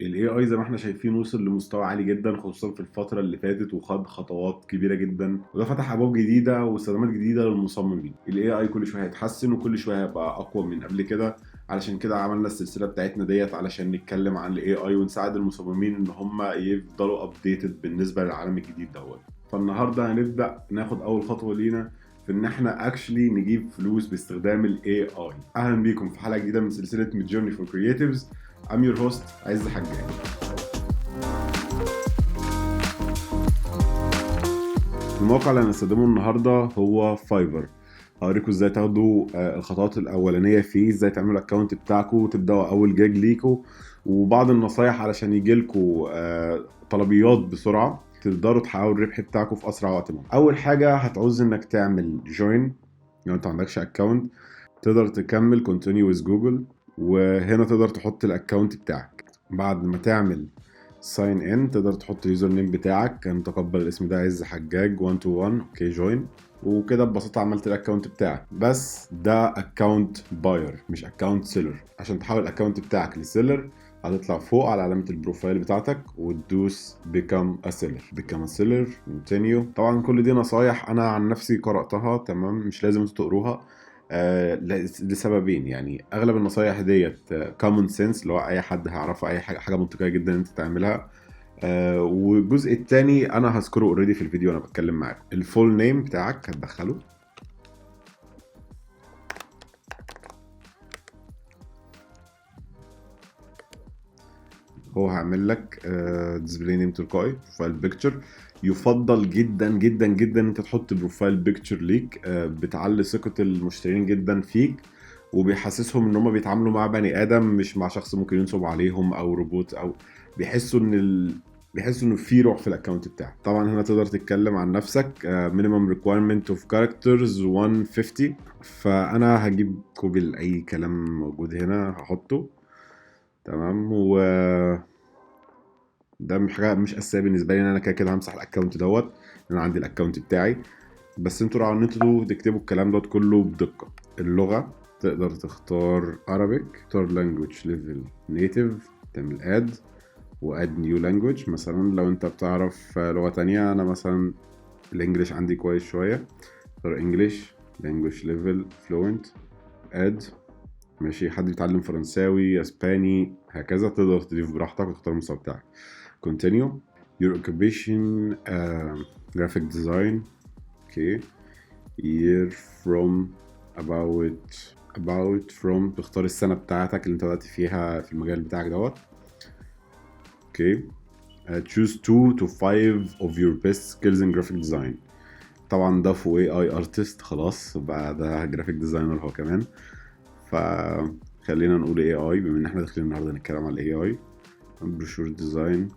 ال AI زي ما احنا شايفين وصل لمستوى عالي جدا، خصوصا في الفترة اللي فاتت، وخد خطوات كبيرة جدا، وده فتح ابواب جديدة واستخدامات جديدة للمصممين. ال AI كل شوية هيتحسن وكل شوية هيبقى اقوى من قبل كده. علشان كده عملنا السلسلة بتاعتنا ديت علشان نتكلم عن ال AI ونساعد المصممين ان هم يفضلوا updated بالنسبة للعالم الجديد دوت. فالنهارده هنبدا ناخد اول خطوة لينا في ان احنا actually نجيب فلوس باستخدام ال AI. اهلا بيكم في حلقة جديدة من سلسلة Midjourney for Creatives. I'm your host عز حجاج. الموقع اللي هنستخدمه النهارده هو Fiverr. هوريكم ازاي تاخدوا الخطوات الاولانية فيه، ازاي تعملوا ال account بتاعكم وتبداوا اول gig ليكم، وبعض النصايح علشان يجيلكم طلبيات بسرعة تقدروا تحققوا الربح بتاعكم في اسرع وقت ممكن. اول حاجة هتعوز انك تعمل join. لو انت ما عندكش account تقدر تكمل continue with Google، وهنا تقدر تحط ال account بتاعك. بعد ما تعمل sign in تقدر تحط ال username بتاعك، كان تقبل الاسم ده عز حجاج 121، okay join، وكده ببساطة عملت ال account بتاعك. بس ده account buyer مش account seller. عشان تحول ال account بتاعك ل seller هتطلع فوق على علامة ال profile بتاعتك وتدوس become a seller، become a seller، continue. طبعا كل دي نصايح انا عن نفسي قرأتها، تمام، مش لازم انتوا تقروها، لسببين. يعني اغلب النصايح ديت common sense، اللي هو اي حد هيعرفها، اي حاجة منطقية جدا انت تعملها. والجزء الثاني انا هذكره already في الفيديو وانا بتكلم معاكم. ال full name بتاعك هتدخله، هو هعمل لك display name تلقائي. profile picture، يفضل جدا جدا جدا انت تحط profile picture ليك، بتعلي ثقة المشترين جدا فيك، وبيحسسهم ان هم بيتعاملوا مع بني ادم مش مع شخص ممكن ينصب عليهم او روبوت، او بيحسوا انه في روح في ال account بتاعك. طبعا هنا تقدر تتكلم عن نفسك. minimum requirement of characters 150، فانا هجيب copy لاي كلام موجود هنا هحطه، تمام. و ده حاجة مش اساسية بالنسبة لي، ان انا كده كده همسح ال account دوت، انا عندي ال account بتاعي، بس انتوا راعوا ان انتوا تكتبوا الكلام دوت كله بدقة. اللغة تقدر تختار Arabic، تختار language level native، تعمل add و add new language. مثلا لو انت بتعرف لغة تانية، انا مثلا ال English عندي كويس شوية، اختار English language level fluent add. ماشي، حد بيتعلم فرنساوي، اسباني، هكذا، تقدر تضيف براحتك وتختار المستوى بتاعك. continue. your occupation graphic design، okay. year from about from، تختار السنة بتاعتك اللي انت بدأت فيها في المجال بتاعك دوت. okay. Choose 2 to 5 of your best skills in graphic design. طبعا ضافوا AI artist، خلاص بقى ده graphic designer هو كمان، فخلينا نقول AI بما ان احنا داخلين النهارده نتكلم على ال AI. brochure design،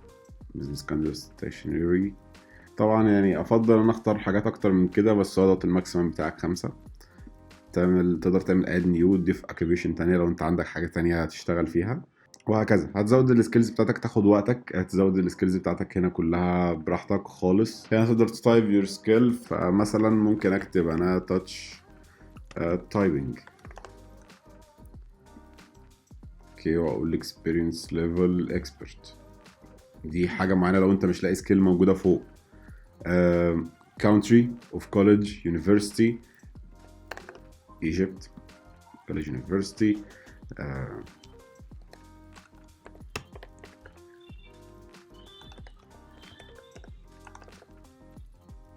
business canvas، stationery. طبعا افضل ان اختار حاجات اكتر من كده، بس هو دوت ال maximum بتاعك 5. تقدر تعمل add new، تضيف occupation تانية لو انت عندك حاجة تانية هتشتغل فيها، وهكذا. هتزود ال skills بتاعتك، تاخد وقتك، هتزود ال skills بتاعتك هنا كلها براحتك خالص. هنا تقدر ت type your skill، فمثلا ممكن اكتب انا touch typing، okay، واقول experience level expert. دي حاجة معينة لو انت مش لاقي skill موجودة فوق. Country of college university Egypt college university.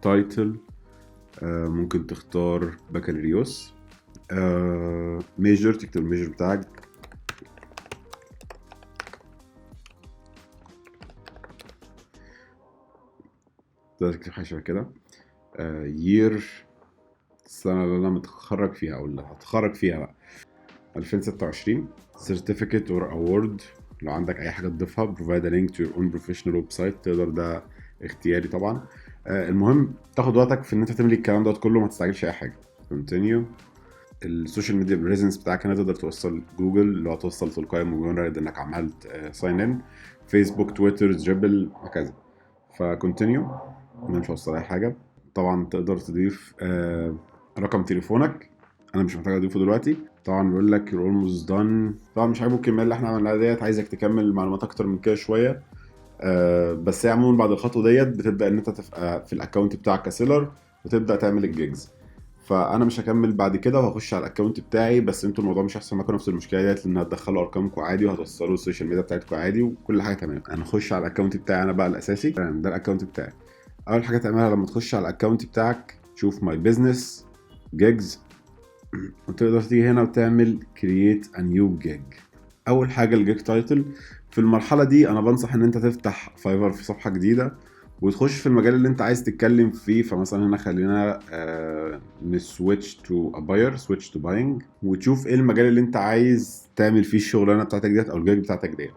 Title، ممكن تختار بكالوريوس. Major، تكتب ال major بتاعك. تقدر تكتب حاجة شبه كده. Year، السنة اللي أنا متخرج فيها أو اللي هتخرج فيها بقى 2026. Certificate or award، لو عندك أي حاجة تضيفها. Provide a link to your own professional website، تقدر، ده اختياري طبعا. المهم تاخد وقتك في إن أنت تملي الكلام دوت كله، ما تستعجلش أي حاجة. Continue. ال social media presence بتاعك هنا تقدر توصل جوجل، اللي هو توصل تلقائي مجرد انك عملت sign in، فيسبوك، تويتر، Dribbble، هكذا. ف continue، انا مش هوصل اي حاجة. طبعا تقدر تضيف رقم تليفونك، انا مش محتاج اضيفه دلوقتي. طبعا بيقول لك you're almost done. طبعا مش عاجبه الكمية اللي احنا عملناها ديت، عايزك تكمل معلومات اكتر من كده شويه. بس هي عموما بعد الخطوة ديت بتبدا ان انت تبقى في ال account بتاعك ك seller وتبدا تعمل ال gigs. فانا مش هكمل بعد كده وهخش على ال account بتاعي، بس انتوا الموضوع مش هيحصل معاكم نفس المشكلة ديت، لان هتدخلوا ارقامكم عادي وهتوصلوا ال social media بتاعتكم عادي وكل حاجة تمام. هنخش على ال account بتاعي انا بقى الاساسي. تمام، ده ال account بتاعي. اول حاجة تعملها لما تخش على ال account بتاعك، تشوف my business gigs، وتقدر تيجي هنا وتعمل create a new gig. اول حاجة ال gig title. في المرحلة دي انا بنصح ان انت تفتح Fiverr في صفحة جديدة وتخش في المجال اللي انت عايز تتكلم فيه. فمثلا هنا خلينا ن switch to a buyer، switch to buying، وتشوف ايه المجال اللي انت عايز تعمل فيه الشغلانة بتاعتك ديت او ال gig بتاعتك ديت.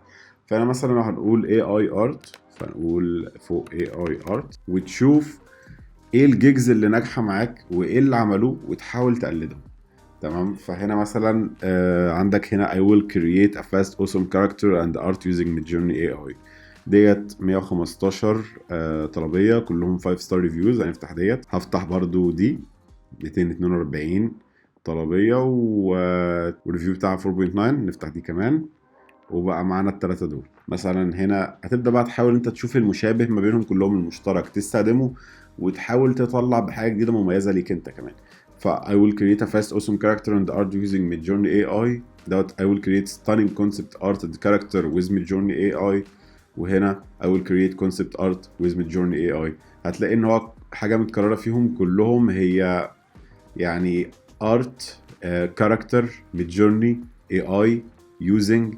فانا مثلا لو هنقول AI art، فنقول فوق AI art، وتشوف ايه ال gigs اللي ناجحة معاك وايه اللي عملوه وتحاول تقلدهم. تمام، فهنا مثلا عندك هنا I will create a fast awesome character and art using Midjourney AI. ديت 115 طلبية كلهم 5 star reviews. هنفتح ديت، هفتح برضو دي 242 طلبية وال review بتاعها 4.9. نفتح دي كمان، وبقى معانا التلاتة دول. مثلا هنا هتبدأ بقى تحاول انت تشوف المشابه ما بينهم كلهم، المشترك تستخدمه وتحاول تطلع بحاجة جديدة مميزة ليك انت كمان. ف I will create a fast awesome character and art using Midjourney AI. دوت I will create stunning concept art and character with Midjourney AI. وهنا I will create concept art with Midjourney AI. هتلاقي ان هو حاجة متكررة فيهم كلهم، هي يعني art، character، Midjourney AI using.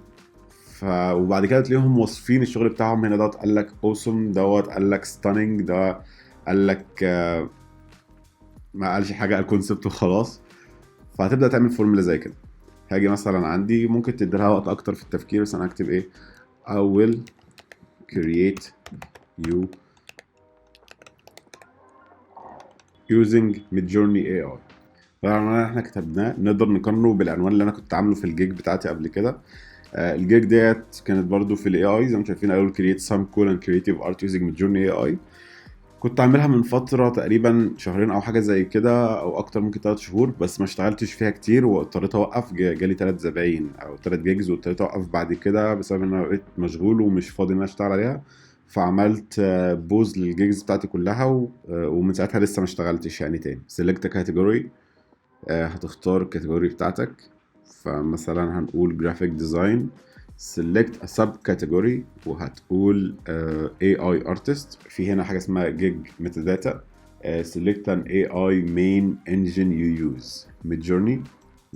وبعد كده تلاقيهم واصفين الشغل بتاعهم. هنا دوت قال لك awesome، دوت قال لك stunning، ده قال لك ما قالش حاجه، قال concept وخلاص. فهتبدا تعمل فورمولا زي كده. هاجي مثلا عندي ممكن تدي لها وقت اكتر في التفكير، بس انا هكتب ايه؟ I will create you using Midjourney AI. فالعنوان اللي احنا كتبناه نقدر نقارنه بالعنوان اللي انا كنت عامله في ال gig بتاعتي قبل كده. الجيج ديت كانت برضو في ال AI زي ما انتم شايفين، I will create some cool and creative art using Midjourney AI. كنت عاملها من فترة تقريبا شهرين او حاجة زي كده او اكتر، ممكن 3 شهور، بس ما اشتغلتش فيها كتير واضطريت اوقف. جالي 3 زباين او 3 gigs واضطريت اوقف بعد كده بسبب ان انا بقيت مشغول ومش فاضي ان انا اشتغل عليها. فعملت pause لل gigs بتاعتي كلها ومن ساعتها لسه ما اشتغلتش يعني تاني. select category، هتختار ال category بتاعتك. فمثلا هنقول graphic design، select a sub category وهتقول AI artist. في هنا حاجة اسمها gig metadata، select an AI main engine you use، Midjourney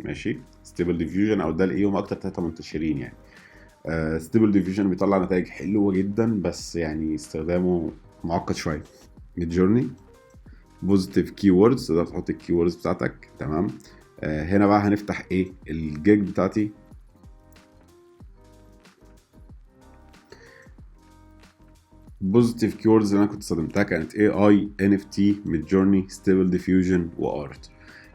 ماشي، Stable Diffusion او DALL-E، هم اكتر 3 منتشرين يعني. Stable Diffusion بيطلع نتائج حلوة جدا بس يعني استخدامه معقد شوية. Midjourney positive keywords، تقدر تحط ال keywords بتاعتك. تمام، هنا بقى هنفتح ايه الجيج بتاعتي. positive keywords اللي انا كنت استخدمتها كانت AI، NFT، Midjourney، Stable Diffusion و art.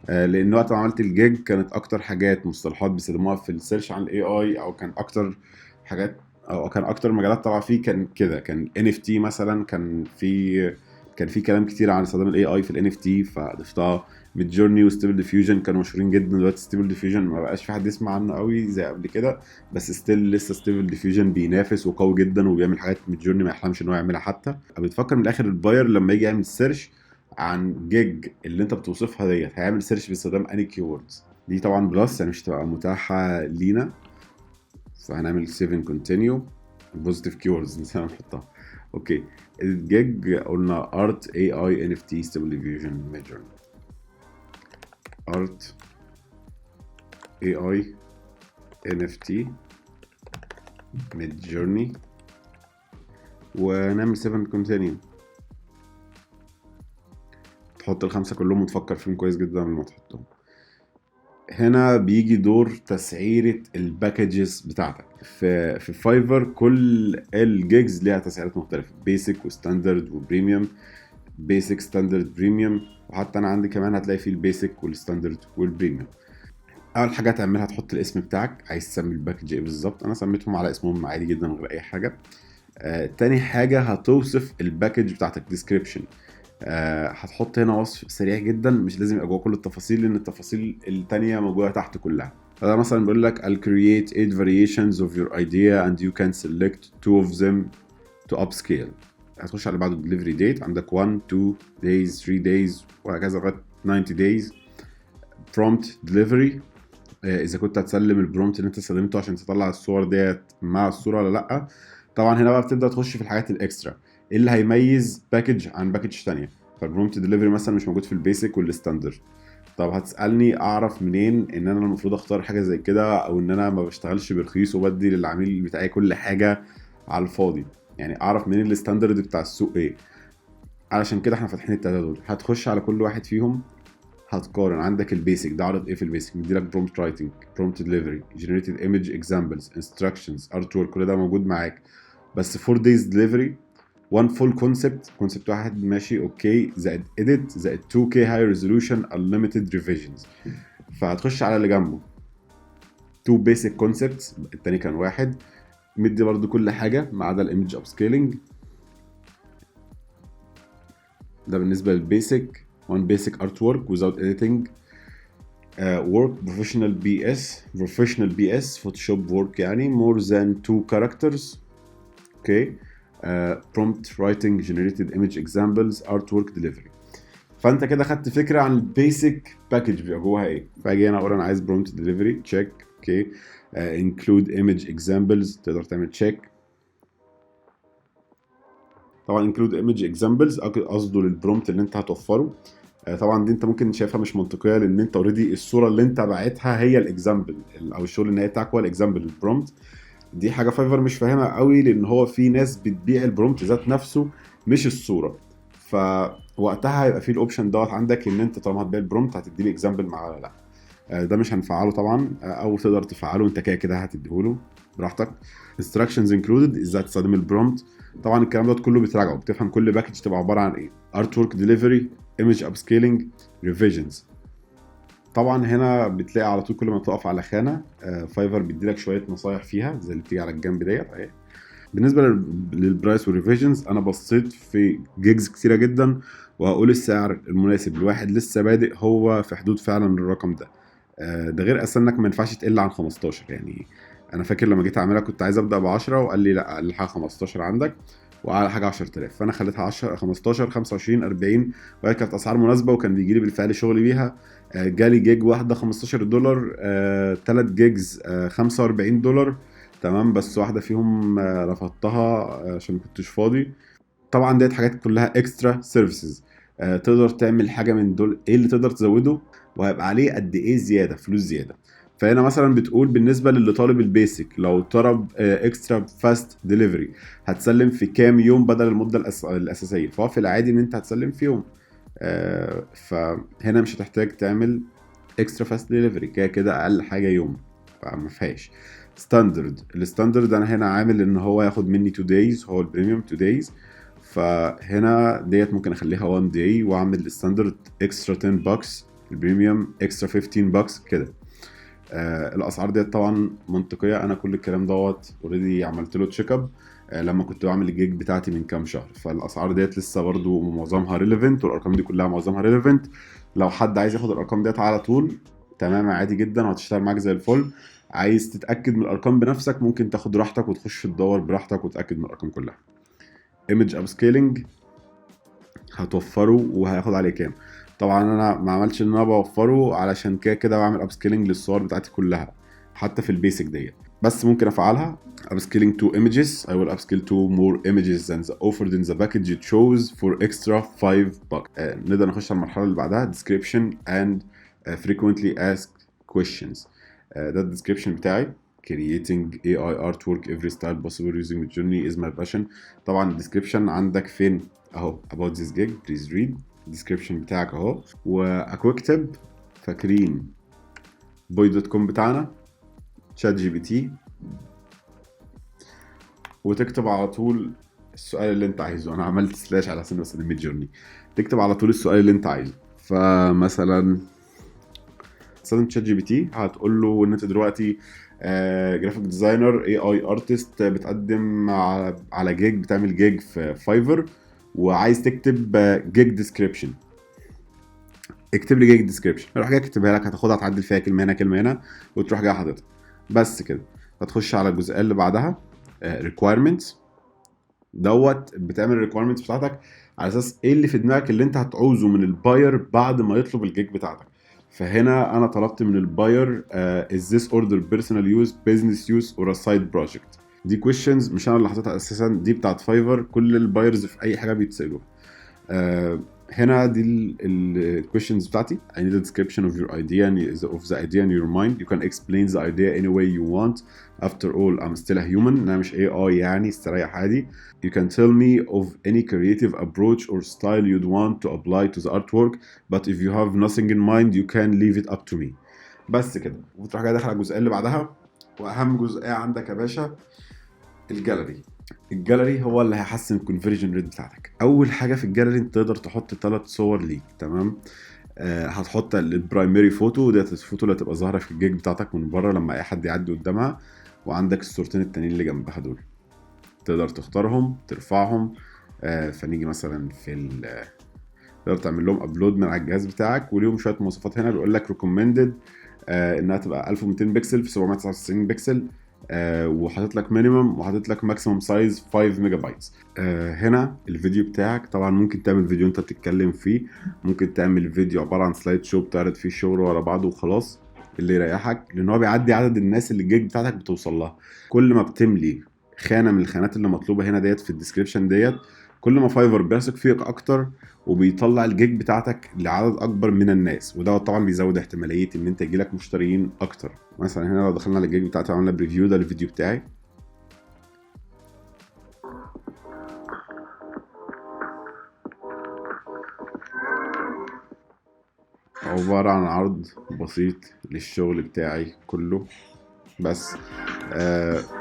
لان وقت ما عملت الجيج كانت اكتر حاجات مصطلحات بيستخدموها في ال search عن ال AI، او كان اكتر حاجات او كان اكتر مجالات طالعه فيه كان كده، كان NFT مثلا، كان في كلام كتير عن استخدام ال AI في ال NFT فضفتها. Midjourney و Stable Diffusion كانوا مشهورين جدا. دلوقتي Stable Diffusion ما بقاش في حد يسمع عنه قوي زي قبل كده، بس still لسه Stable Diffusion بينافس وقوي جدا وبيعمل حاجات Midjourney ما يحلمش ان هو يعملها حتى. بتفكر من الاخر ال buyer لما يجي يعمل search عن gig اللي انت بتوصفها ديت هيعمل search باستخدام اني keywords. دي طبعا plus يعني مش هتبقى متاحة لينا، فهنعمل save and continue. positive keywords نسينا نحطها. okay، ال gig قلنا art، AI، NFT، Stable Diffusion، Midjourney. art، AI، NFT، Midjourney، ونعمل save and continue. تحط ال5 كلهم وتفكر فيهم كويس جدا قبل ما تحطهم. هنا بيجي دور تسعيرة ال packages بتاعتك. في Fiverr كل ال gigs ليها تسعيرات مختلفة، basic و standard و premium، basic standard premium، وحتى انا عندي كمان هتلاقي فيه ال basic وال standard وال premium. اول حاجة هتعملها تحط الاسم بتاعك، عايز تسمي ال package ايه بالظبط. انا سميتهم على اسمهم عادي جدا من غير اي حاجة. تاني حاجة هتوصف ال package بتاعتك، description. هتحط هنا وصف سريع جدا، مش لازم يبقى جوه كل التفاصيل لان التفاصيل التانية موجودة تحت كلها. فده مثلا بيقول لك I'll create 8 variations of your idea and you can select two of them to upscale. هتخش على بعده delivery date، عندك 1، 2 days، 3 days، وهكذا لغاية 90 days. prompt delivery، اذا كنت هتسلم ال prompt اللي انت استخدمته عشان تطلع الصور ديت مع الصورة ولا لا. طبعا هنا بقى بتبدا تخش في الحاجات ال extra، ايه اللي هيميز package عن package تانية. فال prompt delivery مثلا مش موجود في ال basic وال standard. طب هتسالني اعرف منين ان انا المفروض اختار حاجة زي كده، او ان انا ما بشتغلش برخيص وبدي للعميل بتاعي كل حاجة على الفاضي؟ يعني اعرف منين ال standard بتاع السوق ايه؟ علشان كده احنا فاتحين التلاتة دول. هتخش على كل واحد فيهم هتقارن. عندك ال basic ده عرض ايه في ال basic؟ مديلك prompt writing، prompt delivery، generated image examples، instructions، artwork، كل ده موجود معاك، بس 4 days delivery، 1 full concept، concept واحد ماشي okay، زائد edit، زائد 2K high resolution unlimited revisions. فهتخش على اللي جنبه 2 basic concepts، التاني كان واحد، مدي برضو كل حاجة ما عدا ال image upscaling. ده بالنسبة لل basic. 1 basic artwork without editing، work professional PS، professional PS Photoshop work، يعني more than 2 characters، okay، prompt writing، generated image examples، artwork delivery. فانت كده خدت فكرة عن ال basic package بيبقى جواها ايه. فاجي انا اقول انا عايز prompt delivery، check، okay، include image examples، تقدر تعمل check. طبعا include image examples قصده لل prompt اللي انت هتوفره. طبعا دي انت ممكن شايفها مش منطقيه، لان انت already الصورة اللي انت باعتها هي ال example، او الشغل النهائي بتاعك هو ال example ال prompt. دي حاجة Fiverr مش فاهمها قوي، لان هو في ناس بتبيع ال prompt ذات نفسه مش الصوره. فوقتها هيبقى في ال option دوت عندك، ان انت طالما هتبيع ال prompt هتدي لي example معاه ولا لا. ده مش هنفعله طبعا، او تقدر تفعله انت كده كده هتديهوله براحتك. instructions included، ازاي تستخدم ال prompt. طبعا الكلام ده كله بتراجعه، بتفهم كل package تبقى عبارة عن ايه. artwork delivery، image upscaling، revisions. طبعا هنا بتلاقي على طول كل ما تقف على خانه، Fiverr بيديلك شوية نصايح فيها زي اللي بتيجي على الجنب ديت اهي. بالنسبة لل price وال revisions، انا بصيت في gigs كتيرة جدا، وهقول السعر المناسب لواحد لسه بادئ هو في حدود فعلا الرقم ده. ده غير اصلا انك ما ينفعش تقل عن 15. يعني انا فاكر لما جيت اعملها كنت عايز ابدا ب 10، وقال لي لا، اقل حاجة 15 عندك واعلى حاجة 10,000، فانا خليتها 10، 15، 25، 40، وهي كانت اسعار مناسبة وكان بيجي لي بالفعل شغل بيها. جالي gig واحدة $15، 3 gigs $45، تمام، بس واحدة فيهم رفضتها عشان ما كنتش فاضي. طبعا ديت حاجات كلها extra services، تقدر تعمل حاجة من دول، ايه اللي تقدر تزوده وهيبقى عليه قد ايه زياده، فلوس زياده. فهنا مثلا بتقول بالنسبة للي طالب ال basic، لو طلب extra fast delivery هتسلم في كام يوم بدل المدة الاساسيه؟ فهو في العادي ان انت هتسلم في يوم، فهنا مش هتحتاج تعمل extra fast delivery، كده كده اقل حاجة يوم، فما فيهاش. standard، ال standard انا هنا عامل ان هو ياخد مني 2 days، هو ال premium 2 days، فهنا ديت ممكن اخليها 1 day واعمل ال standard extra 10 bucks، ال premium extra 15 bucks كده. الاسعار ديت طبعا منطقيه، انا كل الكلام دوت already عملت له check up لما كنت بعمل ال gig بتاعتي من كام شهر، فالاسعار ديت لسه برضو معظمها relevant، والارقام دي كلها معظمها relevant. لو حد عايز ياخد الارقام ديت على طول تمام عادي جدا وهتشتغل معاك زي الفل. عايز تتاكد من الارقام بنفسك ممكن تاخد راحتك وتخش تدور براحتك وتاكد من الارقام كلها. image upscaling هتوفره وهياخد عليه كام؟ طبعا انا ما عملتش ان انا بوفره علشان كده كده بعمل upscaling للصور بتاعتي كلها حتى في ال basic ديت، بس ممكن افعلها. upscaling two images، I will upscale two more images than the offered in the package you chose for extra 5 bucks. نقدر نخش على المرحلة اللي بعدها، description and frequently asked questions. ده ال description بتاعي، creating AI artwork every style possible using Midjourney is my passion. طبعا ال description عندك فين؟ اهو، about this gig please read، ال description بتاعك اهو. و a quick tip، فاكرين boy.com بتاعنا ChatGPT، وتكتب على طول السؤال اللي انت عايزه. انا عملت slash على اساس بس Midjourney، تكتب على طول السؤال اللي انت عايزه. فمثلا تستخدم ChatGPT، هتقول له ان انت دلوقتي graphic designer، AI artist، بتقدم على gig، بتعمل gig في Fiverr وعايز تكتب gig description. اكتب لي gig description، يروح جاي كاتبها لك، هتاخدها تعدل فيها كلمة هنا كلمة هنا وتروح جاي حاططها. بس كده. هتخش على الجزئية اللي بعدها requirements. دوت بتعمل ال requirements بتاعتك على اساس ايه اللي في دماغك اللي انت هتعوزه من ال buyer بعد ما يطلب ال gig بتاعتك. فهنا انا طلبت من ال buyer is this order personal use، business use or a side project. دي questions مش انا اللي حاططها اساسا، دي بتاعت Fiverr، كل ال buyers في اي حاجة بيتسالوها. هنا دي ال questions بتاعتي. I need a description of your idea and of the idea in your mind. You can explain the idea any way you want. After all I'm still a human. انا مش AI يعني، استريح عادي. You can tell me of any creative approach or style you'd want to apply to the artwork, but if you have nothing in mind you can leave it up to me. بس كده. وتروح جاي داخل على الجزئية اللي بعدها، واهم جزئية عندك يا باشا ال gallery. ال gallery هو اللي هيحسن ال conversion rate بتاعتك. اول حاجة في الجاليري انت تقدر تحط 3 صور ليك، تمام؟ هتحط ال primary photo، ديت الفوتو اللي هتبقى ظاهره في ال gig بتاعتك من بره لما اي حد يعدي قدامها، وعندك الصورتين التانيين اللي جنبها دول تقدر تختارهم ترفعهم. فنيجي مثلا في تقدر تعمل لهم upload من على الجهاز بتاعك، وليهم شوية مواصفات هنا بيقول لك recommended انها تبقى 1200 بكسل في 799 بكسل، وحاطط لك minimum وحاطط لك maximum size 5 ميجا بايتس. هنا الفيديو بتاعك، طبعا ممكن تعمل فيديو انت بتتكلم فيه، ممكن تعمل فيديو عبارة عن slide show بتعرض فيه الشغل ورا بعضه وخلاص، اللي يريحك، لان هو بيعدي عدد الناس اللي ال gig بتاعتك بتوصل لها. كل ما بتملي خانه من الخانات اللي مطلوبه هنا ديت في ال description ديت، كل ما Fiverr بيثق فيك اكتر وبيطلع ال gig بتاعتك لعدد اكبر من الناس، وده طبعا بيزود احتمالية ان انت يجيلك مشتريين اكتر. مثلا هنا لو دخلنا على ال gig بتاعتي وعملنا preview، ده الفيديو بتاعي. عبارة عن عرض بسيط للشغل بتاعي كله بس.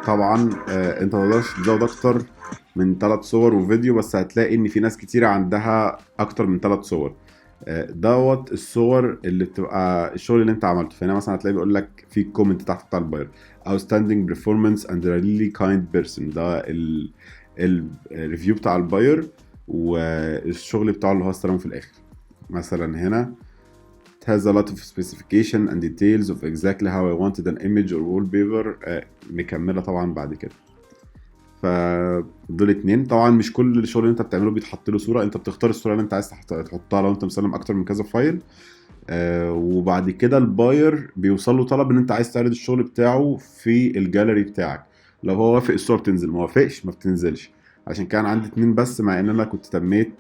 طبعا انت متقدرش تزود اكتر من 3 صور وفيديو، بس هتلاقي ان في ناس كتير عندها اكتر من 3 صور. دوت الصور اللي بتبقى الشغل اللي انت عملته. فهنا مثلا هتلاقي بيقول لك في comment تحت بتاع ال buyer outstanding performance and a really kind person، ده ال review بتاع ال buyer والشغل بتاعه اللي هو استلمه في الاخر. مثلا هنا it has a lot of specification and details of exactly how I wanted an image or wallpaper. مكملة طبعا بعد كده. فدول 2. طبعا مش كل الشغل اللي انت بتعمله بيتحط له صورة، انت بتختار الصورة اللي انت عايز تحطها لو انت مسلم اكتر من كذا file. وبعد كده ال buyer بيوصل له طلب ان انت عايز تعرض الشغل بتاعه في الجاليري بتاعك. لو هو وافق الصورة بتنزل، ما وافقش ما بتنزلش. عشان كان عندي 2 بس، مع ان انا كنت تميت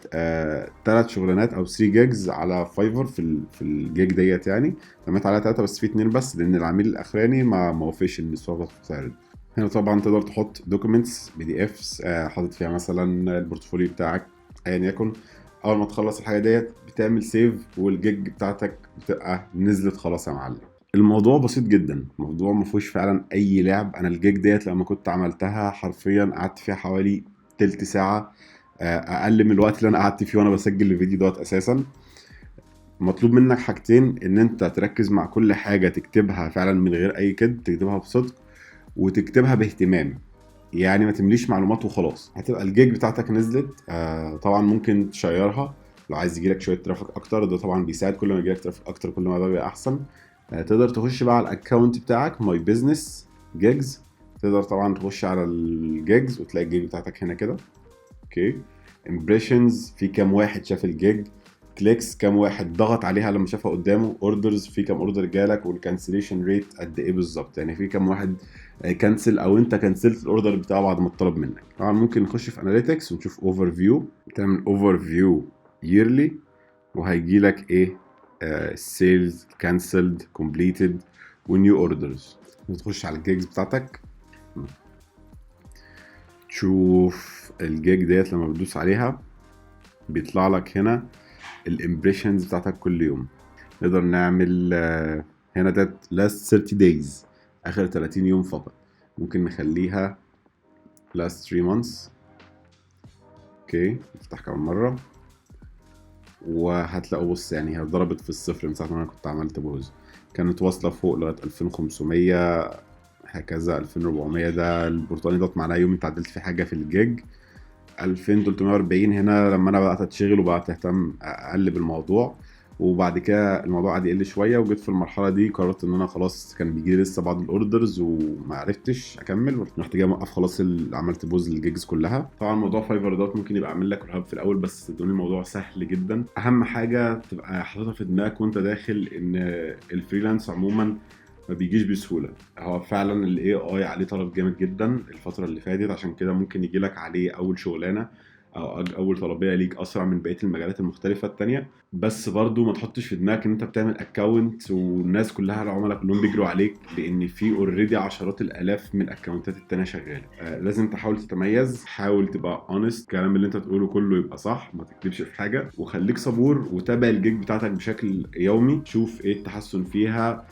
3 شغلانات او 3 gigs على Fiverr في الجيج ديت، يعني تميت عليها 3 بس في 2 بس، لان العميل الاخراني ما وافقش ان الصورة تتعرض. هنا طبعا تقدر تحط documents PDFs، حاطط فيها مثلا ال portfolio بتاعك ايا يكن. اول ما تخلص الحاجة ديت بتعمل save وال gig بتاعتك بتبقى نزلت خلاص يا معلم. الموضوع بسيط جدا، الموضوع ما فيهوش فعلا اي لعب. انا الجيج ديت لما كنت عملتها حرفيا قعدت فيها حوالي تلت ساعة، اقل من الوقت اللي انا قعدت فيه وانا بسجل الفيديو دوت اساسا. مطلوب منك حاجتين، ان انت تركز مع كل حاجة تكتبها فعلا من غير اي كذب، تكتبها بصدق وتكتبها باهتمام، يعني ما تمليش معلومات وخلاص. هتبقى الجيج بتاعتك نزلت. طبعا ممكن تشيرها لو عايز يجيلك شوية traffic اكتر، ده طبعا بيساعد، كل ما يجيلك traffic اكتر كل ما ده بيبقى احسن. تقدر تخش بقى على ال account بتاعك my business gigs، تقدر طبعا تخش على ال gigs وتلاقي ال gig بتاعتك هنا كده. okay، impressions في كام واحد شاف ال gig، clicks كام واحد ضغط عليها لما شافها قدامه، orders في كام order جالك، وال cancellation rate قد ايه بالظبط، يعني في كام واحد cancel او انت كنسلت ال order بتاعه بعد ما اتطلب منك. طبعا ممكن نخش في analytics ونشوف overview، تعمل overview yearly وهيجي لك ايه، sales cancelled completed و new orders. تخش على ال gigs بتاعتك تشوف ال gig ديت لما بتدوس عليها بيطلع لك هنا ال impressions بتاعتك كل يوم. نقدر نعمل هنا ده last 30 days، اخر 30 يوم فقط، ممكن نخليها last 3 months. okay نفتح كمان مرة وهتلاقوا بص يعني هي ضربت في الصفر من ساعة ما انا كنت عملت pause، كانت واصلة فوق لغاية 2500 هكذا 2400. ده البرتقاني دوت معناه يوم انت عدلت في حاجة في الجيج. 2340 هنا لما انا بدأت اتشغل وبدأت اهتم اقلب الموضوع. وبعد كده الموضوع قعد يقل شويه، وجيت في المرحلة دي قررت ان انا خلاص، كان بيجي لي لسه بعض ال orders وما عرفتش اكمل، رحت جاي موقف خلاص، عملت pause لل gigs كلها. طبعا موضوع Fiverr دوت ممكن يبقى عامل لك رهاب في الاول، بس صدقوني الموضوع سهل جدا. اهم حاجة تبقى حاططها في دماغك وانت داخل ان ال freelance عموما ما بيجيش بسهوله. هو فعلا ال AI عليه طلب جامد جدا الفترة اللي فاتت، عشان كده ممكن يجي لك عليه اول شغلانة او اول طلبية ليك اسرع من بقية المجالات المختلفة التانية. بس برضو ما تحطش في دماغك ان انت بتعمل account والناس كلها العملاء كلهم بيجروا عليك، لان في already عشرات الالاف من ال accountات التانية شغاله. لازم تحاول تتميز، حاول تبقى honest، الكلام اللي انت تقوله كله يبقى صح، ما تكذبش في حاجه، وخليك صبور وتابع ال gig بتاعتك بشكل يومي، شوف ايه التحسن فيها.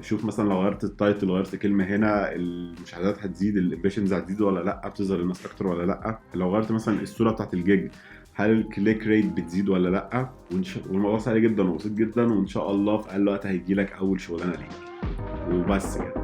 شوف مثلا لو غيرت ال title، غيرت كلمة هنا، المشاهدات هتزيد، ال impressions هتزيد ولا لا، بتظهر للناس اكتر ولا لا. لو غيرت مثلا الصورة بتاعت ال gig، هل ال click rate بتزيد ولا لا. والموضوع سهل جدا وبسيط جدا، وان شاء الله في اقل وقت هيجي لك اول شغلانة ليك. وبس كده.